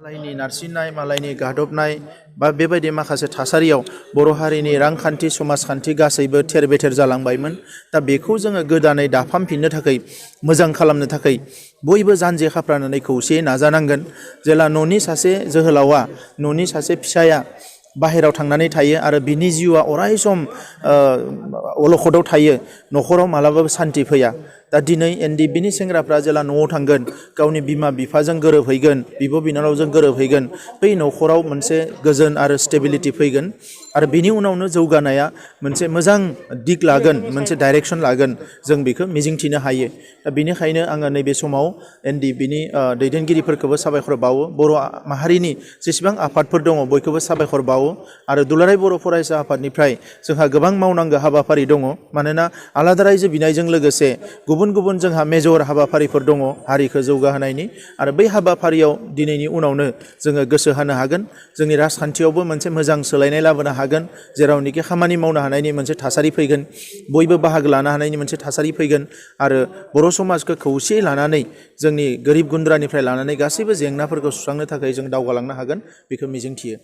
मालायनि नारसिननाय मालायनि गादबनाय बा बेबायदि माखासे थासारियाव बर' हारिनि रांखान्थि समाजखान्थि गासैबो थेर बेथेर जालांबायमोन। दा बेखौ जोङो गोदानै दाफामफिननो थाखाय मोजां खालामनो थाखाय बयबो जानजि खाफ्रानानै खौसेयै नाजानांगोन। जेला न'नि सासे जोहोलावा न'नि सासे फिसाया बाहेराव थांनानै थायो आरो बिनि जिउआ अराय सम अलखदाव थायो, न'खराव मालाबाबो सान्थि फैया। दा दिनै एनडिएफबिनि सेंग्राफ्रा जेला न'आव थांगोन, गावनि बिमा बिफाजों गोरोबहैगोन, बिब' बिनानावजों गोरोबहैगोन, बै न'खराव मोनसे गोजोन आरो स्टेबिलिटि फैगोन आरो बिनि उनावनो जौगानाया मोनसे मोजां दिग लागोन, मोनसे डाइरेक्सन लागोन, जों बेखौ मिजिंथिनो हायो। दा बेनिखायनो आङो नैबे समाव एनडिएफबिनि दैदेनगिरिफोरखौबो साबायखर बावो, बर' माहारिनि जेसेबां आफादफोर दङ बयखौबो साबायखर बावो आरो दुलाराय बर' फरायसा आफादनिफ्राय जोंहा गोबां मावनांगौ हाबाफारि दङ। मानोना आलादा रायजो बिनायजों लोगोसे गुबुन गुबुन जोंहा मेजर हाबाफारिफोर दङ हारिखौ जौगाहोनायनि, आरो बै हाबाफारियाव दिनैनि उनावनो जोङो गोसो होनो हागोन। जोंनि राजखान्थियावबो मोनसे मोजां सोलायनाय लाबोनो हागोन, जेरावनोखि खामानि मावनो हानायनि मोनसे थासारि फैगोन, बयबो बाहागो लानो हानायनि मोनसे थासारि फैगोन आरो बर' समाजखौ खौसेयै लानानै जोंनि गोरिब गुन्द्रानिफ्राय लानानै गासैबो जेंनाफोरखौ सुस्रांनो थाखाय जों दावगालांनो हागोन, बेखौ मिजिंथियो।